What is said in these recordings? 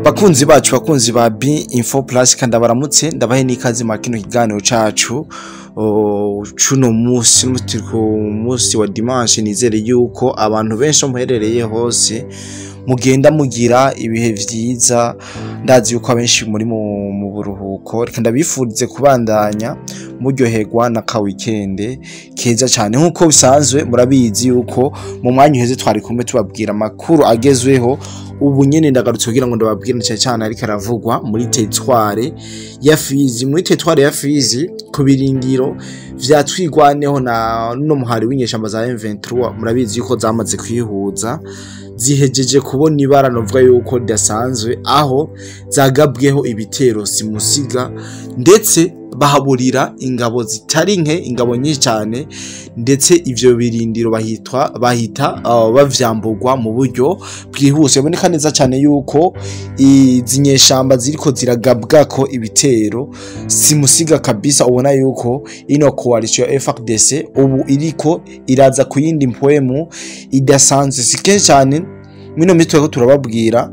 Bakunzi bacu, bakunzi ba B Info Plus, kandi abaramutse, ndabahe n'ikaze mu kino kiganiro cacu cuno musi. Turi ku musi wa dimanche. Nizere yuko abantu benshi muherereye hose mugenda mugira ibihe vyiza. Ndazi yuko abenshi muri mu buruhuko. Reka ndabifurize kubandanya muryoherwa na ka weekend keza cyane. Nkuko bisanzwe, murabizi yuko mu mwanya uheze twari kumwe tubabwira amakuru agezweho. Ubu nyene ndagarutse kugira ngo ndababwire cyane cyane ariko aravugwa muri territoire ya Fizi, muri territoire ya Fizi, ku birindiro vya Twigwaneho na no muhari w'inyeshamba za M23. Murabizi yuko zamaze kwihuza, zihejeje kubona ibara novuga yuko ridasanzwe, aho zagabweho ibitero simusiga, ndetse bahaburira ingabo zitari nke, ingabo nyinshi cyane, ndetse ivyo birindiro bahitwa bahita bavyamburwa mu buryo bwihuse. Boneka neza cyane yuko izi nyeshamba ziriko ziragabwako ibitero simusiga kabisa. Ubona yuko ino coalition ya FARDC ubu iriko iraza ku yindi mpwemu idasanzwe. Si kenshi cyane mino mitwe turiko turababwira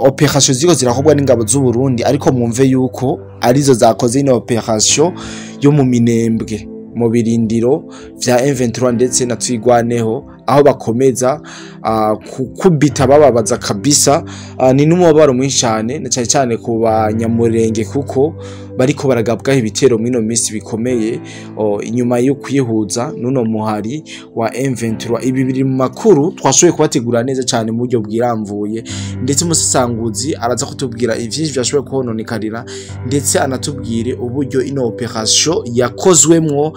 opération ziriko zirakorwa n'ingabo z'u Burundi, ariko mwumve yuko arizo zakoze ino opération yo mu Minembwe, mu birindiro vya M23 ndetse na Twigwaneho, aho bakomeza kukubita bababaza kabisa. Ni n'umubabaro mwinshi cyane, na cyane cyane ku Banyamurenge, kuko bariko baragabwaho ibitero mwino minsi bikomeye inyuma yo kwihuza nuno muhari wa M23. Ibi biri mu makuru twashoboye kubategura neza cyane mu buryo bwiramvuye, ndetse umusesanguzi araza kutubwira ivyinshi byashoboye kononekarira, ndetse anatubwire uburyo ino opération yakozwemwo.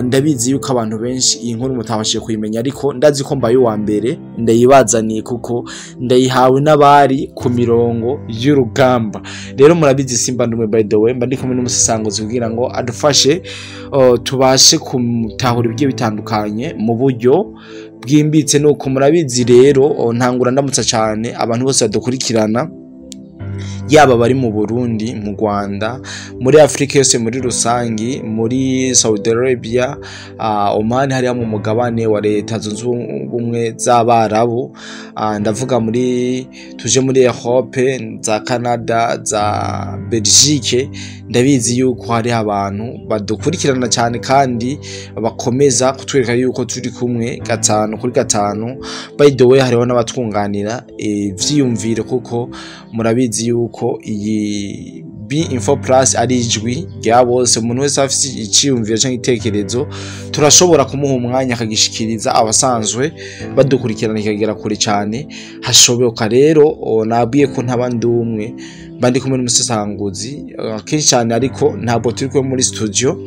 Ndabizi yuko abantu benshi iyi nkuru mutabashije kuyimenya, ariko ndazi ko mbaye uwa mbere ndayibazaniye, kuko ndayihawe n'abari ku mirongo y'urugamba. Rero murabizi, simba ndumwe, by the way mba ndi kumwe n'umusesanguzi kugira ngo adufashe tubashe kumutahura ibigiye bitandukanye mu buryo bwimbitse. Nuko murabizi rero, ntangura ndamutsa cyane abantu bose badukurikirana, yaba bari mu Burundi, mu Rwanda, muri Afrika yose muri rusangi, muri Saudi Arabia, Oman, hariya mu mugabane wa Leta Zunze Ubumwe z'Abarabu, ndavuga muri tuje muri Europe, za Canada, za Belgique. Ndabizi yuko hari abantu badukurikirana cyane kandi bakomeza kutwereka yuko turi kumwe gatanu kuri gatanu. By the way, hariho n'abatwunganira ivyiyumviro, kuko murabizi yuko iyi B Info Plus ari ijwi rya bose. Umuntu wese afise iciyumviro canke igitekerezo, turashobora kumuha umwanya akagishikiriza abasanzwe badukurikirana, kikagera kure cyane hashoboka. Rero nabwiye ko ntaba ndi umwe, mba ndi kumwe n'umusesanguzi kenshi cyane, ariko ntabwo turi kumwe muri studio.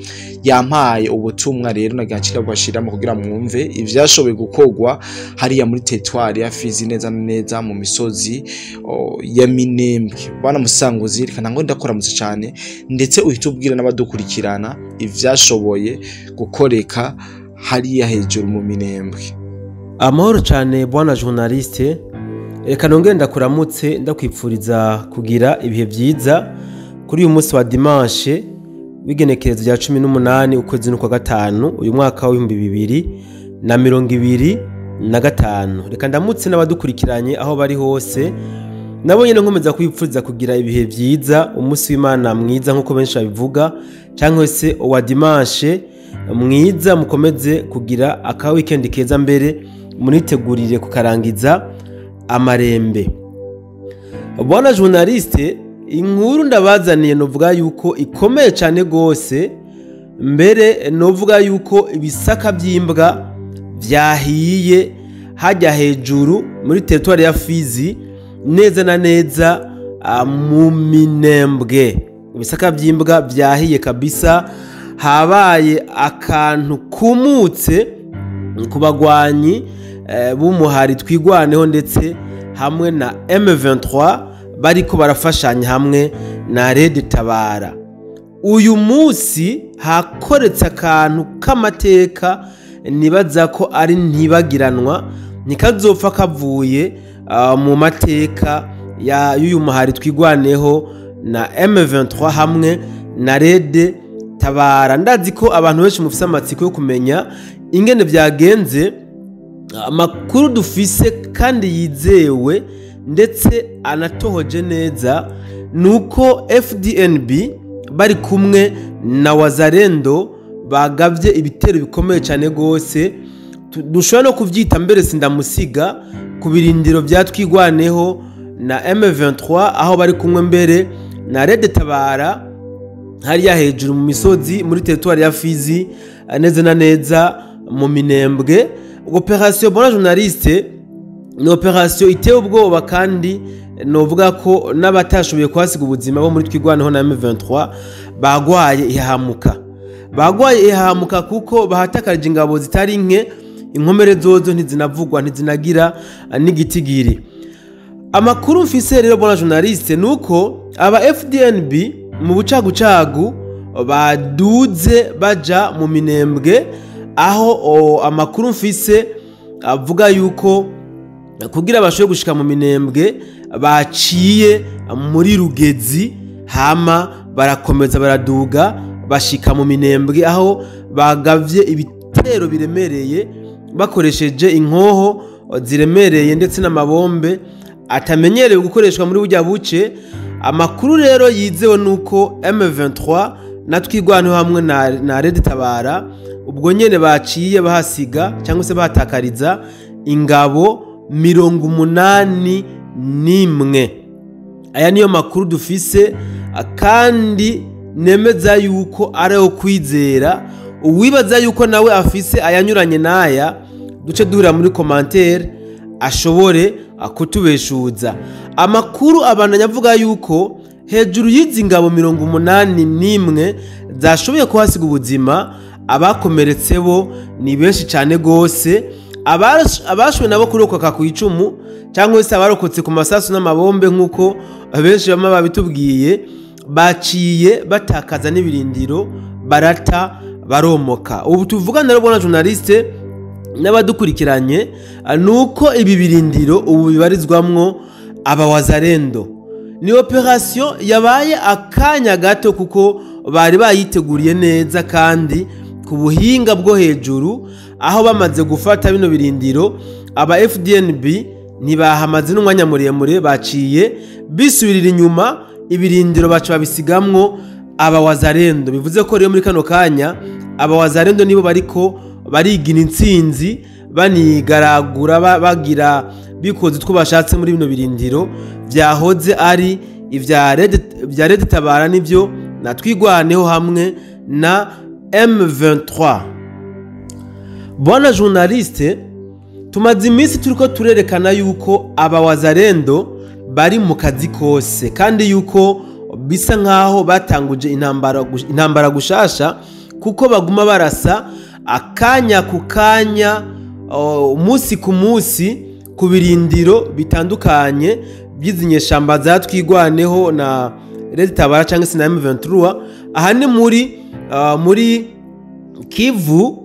Yampaye ubutumwa, rero nagira nshira bwashiramo kugira mwumve ivyashoboye gukorwa hariya muri territoire ya Fizi, neza na neza mu misozi ya Minembwe. Bwana musanguzi, reka nango ndakuramutse cyane, ndetse uhita ubwira n'abadukurikirana ivyashoboye gukoreka hariya hejuru mu Minembwe. Amahoro cyane, bwana journaliste. Reka nongere ndakuramutse, ndakwipfuriza kugira ibihe byiza kuri uyu munsi wa dimanche w'igenekerezo rya 18 ukwezi n'ukwa gatanu, uyu mwaka w'2025. Reka ndamutse n'abadukurikiranye aho bari hose, nabo nyine nkomeza kwipfuriza kugira ibihe byiza, umunsi w'Imana mwiza nk'uko benshi babivuga, cyangwa se uwa dimanche mwiza. Mukomeze kugira aka weekend keza, mbere munitegurire kukarangiza amarembe. Bwana journaliste, inkuru ndabazaniye novuga yuko ikomeye cyane gose, mbere novuga yuko ibisaka by'imbwa vyahiye hajya hejuru muri territoire ya Fizi, neza na neza mu Minembwe. Ibisaka by'imbwa vyahiye kabisa. Habaye akantu kumutse ku bagwanyi b'umuhari Twigwaneho ndetse hamwe na M23 bariko barafashanya hamwe na Red Tabara. Uyu munsi hakoretse akantu k'amateka nibaza ko ari ntibagiranwa, ntikazopfa kavuye mu mateka y'uyu muhari Twigwaneho na M23 hamwe na Red Tabara. Ndazi ko abantu benshi mufise amatsiko yo kumenya ingene vyagenze. Amakuru dufise kandi yizewe ndetse anatohoje neza nuko FDNB bari kumwe na Wazalendo bagavye ibitero bikomeye cyane gose, dushobora no kuvyita mbere sindamusiga ku birindiro bya Twigwaneho na M23, aho bari kumwe mbere na Red Tabara hariya hejuru mu misozi muri territoire ya Fizi, neza na neza mu Minembwe. Operation, bona journaliste, ni operation iteye ubwoba, kandi novuga ko n'abatashoboye kuhasiga ubuzima bo muri Twigwaneho na M23 bagwaye ihahamuka, bagwaye ihahamuka kuko bahatakarije ingabo zitari nke, inkomere zozo ntizinavugwa, ntizinagira n'igitigiri. Amakuru mfise rero, bona journaliste, nuko aba FDNB mu bucagucagu baduze baja mu Minembwe, aho amakuru mfise avuga yuko kugira bashobore gushika mu Minembwe baciye muri Rugezi, hama barakomeza baraduga bashika mu Minembwe, aho bagavye ibitero biremereye bakoresheje inkoho ziremereye ndetse n'amabombe atamenyerewe gukoreshwa muri burya buce. Amakuru rero yizewe nuko M23 na Twigwaneho hamwe na Red Tabara ubwo nyene baciye bahasiga cyangwa se bahatakariza ingabo 81. Aya niyo makuru dufise kandi nemeza yuko ari ayo kwizera. Uwibaza yuko nawe afise ayanyuranye n'aya, duce duhura muri commentaire ashobore kutubeshuza. Amakuru abandanya avuga yuko hejuru y'izi ngabo 81 zashoboye kuhasiga ubuzima, abakomeretse bo ni benshi cyane gose. Abashoboye nabo kurokoka ku icumu cyangwa se abarokotse ku masasu n'amabombe nk'uko benshi bamwe babitubwiye, baciye batakaza n'ibirindiro, barata baromoka. Ubu tuvugana rero, bona journaliste n'abadukurikiranye, nuko ibi birindiro ubu bibarizwamwo abawazalendo. Ni operation yabaye akanya gato kuko bari bayiteguriye neza kandi ku buhinga bwo hejuru, aho bamaze gufata bino birindiro aba FDNB ntibahamaze n'umwanya muremure, baciye bisubirira inyuma, ibirindiro baca babisigamwo abawazalendo. Bivuze ko rero muri kano kanya abawazalendo nibo bariko barigina intsinzi, banigaragura, bagira bikoze utwo bashatse muri bino birindiro byahoze ari ibya Red Tabara nivyo na Twigwaneho hamwe na M23. Bwana journaliste, tumaze iminsi turiko turerekana yuko abawazalendo bari mu kazi kose, kandi yuko bisa nkaho batanguje intambara gushasha, kuko baguma barasa akanya ku kanya, umunsi ku munsi, ku birindiro bitandukanye by'izi nyeshamba za Twigwaneho na Red Tabara cyangwa se na M23. Aha ni muri Kivu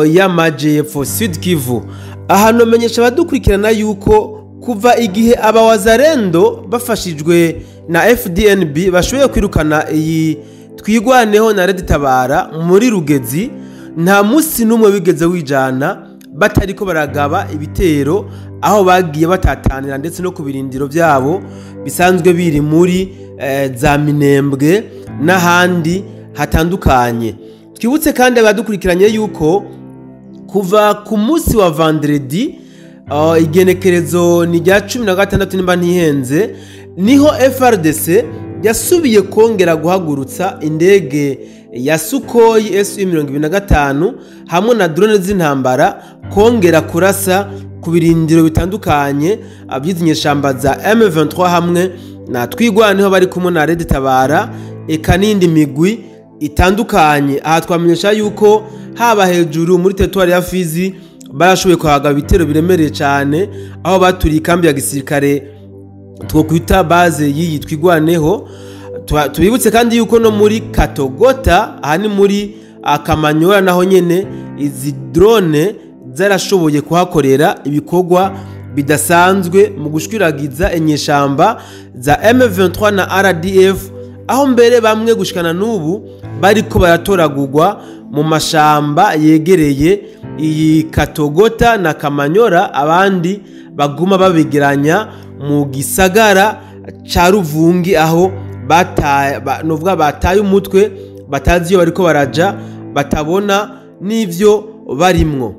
y'Amajepfo, Sud Kivu. Aha nomenyesha abadukurikirana yuko kuva igihe abawazalendo bafashijwe na FDNB bashoboye kwirukana iyi Twigwaneho na Red Tabara muri Rugezi, nta munsi n'umwe wigeze wijana batariko baragaba ibitero, aho bagiye batatanira ndetse no ku birindiro byabo bisanzwe biri muri za Minembwe n'ahandi hatandukanye. Twibutse kandi abadukurikiranye yuko kuva ku munsi wa vendredi, igenekerezo ni rya 16 nimba ntihenze, niho FRDC yasubiye kongera guhagurutsa indege ya Sukhoi Su 25 hamwe na drone z'intambara, kongera kurasa ku birindiro bitandukanye by'izi nyeshamba za M23 hamwe na Twigwaneho bari kumwe na Red Tabara, eka n'indi migwi itandukanye. Aha twamenyesha yuko haba hejuru muri territoire ya Fizi barashoboye kuhagaba ibitero biremereye cyane, aho baturiye ikambi ya gisirikare twokwita base y'iyi Twigwaneho. Tubibutse kandi yuko no muri Katogota, aha ni muri Kamanyola, naho nyene izi drone zarashoboye kuhakorera ibikorwa bidasanzwe mu gushwiragiza inyeshamba za M23 na RDF, aho mbere bamwe gushikana n'ubu bariko baratoragurwa mu mashamba yegereye iyi Katogota na Kamanyora, abandi baguma babigeranya mu gisagara ca Ruvungi, aho novuga bataye umutwe, batazi iyo bariko baraja, batabona n'ivyo barimwo.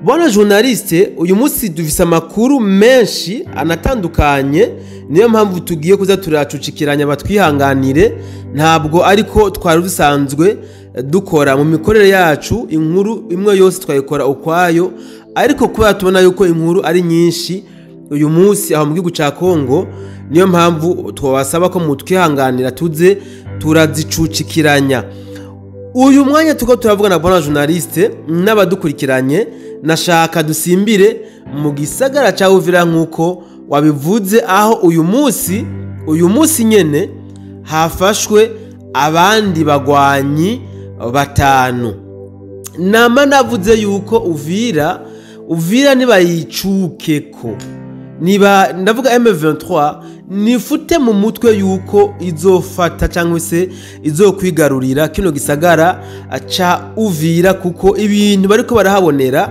Bwana journaliste, uyu munsi dufise amakuru menshi anatandukanye, niyo mpamvu tugiye kuza turacucikiranya, batwihanganire, ntabwo ariko twari dusanzwe dukora mu mikorere yacu, inkuru imwe yose twayikora ukwayo, ariko kubera tubona yuko inkuru ari nyinshi uyu munsi aho mu gihugu ca Kongo, niyo mpamvu twabasaba ko mutwihanganira tuze turazicucikiranya. Uyu mwanya tuko turavuga na bwana journaliste n'abadukurikiranye, nashaka dusimbire mu gisagara ca Uvira nkuko wabivuze, aho uyu munsi nyene hafashwe abandi bagwanyi 5. Nama navuze yuko Uvira nibayicukeko, niba ndavuga M23 nifute mu mutwe yuko izofata cyangwa se izokwigarurira kino gisagara ca Uvira, kuko ibintu bariko barahabonera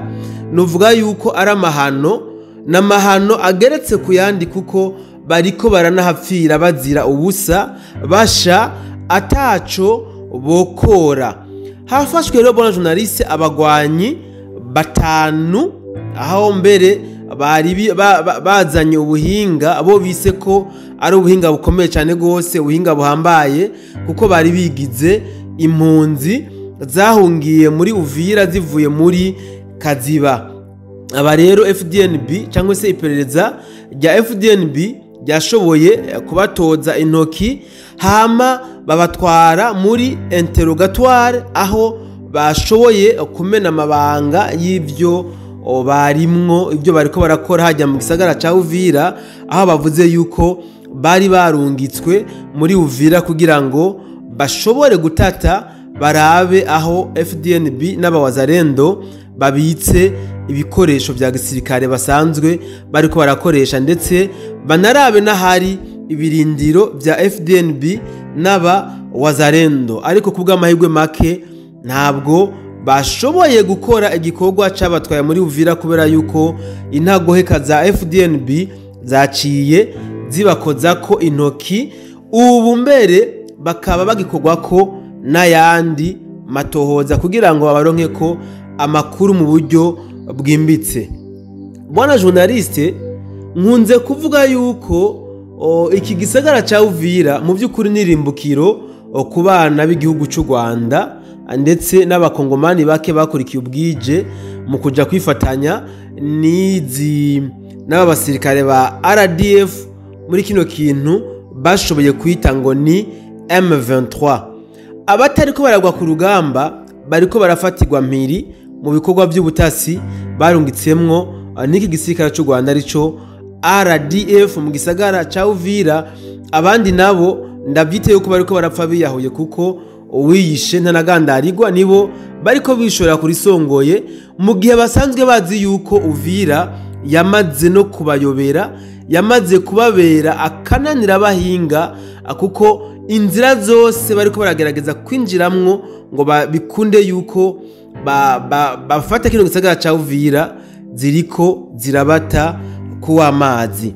nuvuga yuko ari amahano n'amahano ageretse kuyandi, kuko bariko baranahapfira bazira ubusa basha ataco bokora. Hafashwe rero bona journaliste abagwanyi 5, aho mbere bari bazanye ubuhinga abo bise ko ari ubuhinga bukomeye cyane gose, ubuhinga buhambaye, kuko bari bigize impunzi zahungiye muri Uvira zivuye muri Kaziba. Aba rero FDNB cyangwa se iperereza rya FDNB ryashoboye kubatoza intoki, hama babatwara muri interrogatoire, aho bashoboye kumena amabanga y'ibyo barimwo, ibyo bariko barakora hajya mu gisagara ca Uvira, aho bavuze yuko bari barungitswe muri Uvira kugira ngo bashobore gutata barabe aho FDNB n'abawazarendo babitse ibikoresho vya gisirikare basanzwe bariko barakoresha, ndetse banarabe n'ahari ibirindiro vya FDNB n'aba wazarendo. Ariko kubw'amahirwe make ntabwo bashoboye gukora igikorwa cabatwaye muri Uvira, kubera yuko intagoheka za FDNB zaciye zibakoza ko intoki, ubu mbere bakaba bagikorwa ko n'ayandi matohoza kugira ngo babaronke ko amakuru mu buryo bwimbitse. Bwana journaliste, nkunze kuvuga yuko iki gisagara ca Uvira mu by'ukuri nirimbukiro ku bana b'igihugu cy'u Rwanda ndetse n'abakongomani bake bakurikiye ubwije mu kuja kwifatanya n'izi n'aba basirikare ba RDF muri kino kintu bashoboye kwita ngo ni M23. Abatariko baragwa ku rugamba bariko barafatirwa mpiri mu bikorwa by'ubutasi barungitsemwo n'iki gisirikare cy'u Rwanda arico RDF mu gisagara ca Uvira. Abandi nabo ndabyiteye ko bariko barapfa biyahuye, kuko uwiyishe ntanagandarirwa, nibo bariko bishora kuri songoye, mu gihe basanzwe bazi yuko Uvira yamaze no kubayobera, yamaze kubabera akananira bahinga, kuko inzira zose bariko baragerageza kwinjiramwo ngo bikunde yuko bafata kino gisagara ca Uvira ziriko zirabata kuwa amazi.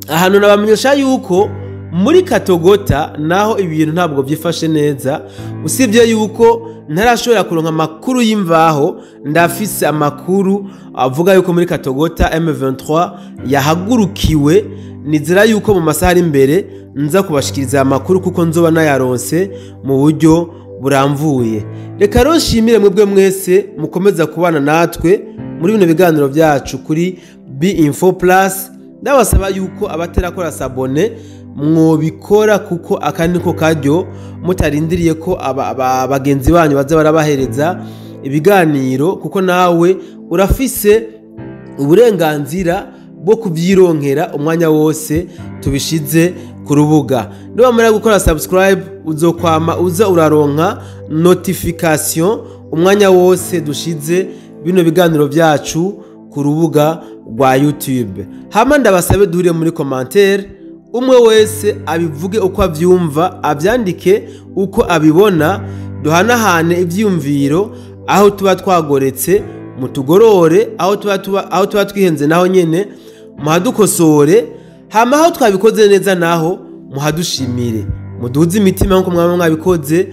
Ahantu nabamenyesha yuko muri Katogota naho ibintu ntabwo byifashe neza, usibye yuko ntarashobora kuronka amakuru y'imvaho, ndafise amakuru avuga yuko muri Katogota M23 yahagurukiwe. Nizera yuko mu masaha ari imbere nza kubashikiriza amakuru, kuko nzoba nayaronse mu buryo buramvuye. Reka rero nshimire mwebwe mwese mukomeza kubana natwe muri bino biganiro byacu kuri B Info Plus. Ndabasaba yuko abaterakora sabone mwobikora, kuko aka niko karyo mutarindiriye ko abagenzi banyu baza barabahereza ibiganiro, kuko nawe urafise uburenganzira bwo kubyironkera umwanya wose tubishize ku rubuga. Niwamara gukora subscribe uzokwama uza uraronka notification umwanya wose dushize bino biganiro byacu ku rubuga rwa YouTube. Hama ndabasabe duhure muri commentaire, umwe wese abivuge uko avyumva, avyandike uko abibona, duhanahane ivyumviro aho tuba twagoretse mutugorore, aho tuba twihenze naho nyene Muhadukosore, hama aho twabikoze neza naho muhadushimire, muduze imitima nkuko mwaba mwabikoze.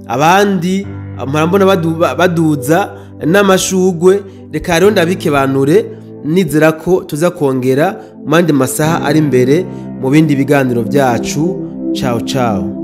Abandi murambona baduza n'amashugwe. Reka rero ndabikebanure, nizera ko tuza kongera mu yandi masaha ari imbere mu bindi biganiro byacu. Ciao ciao.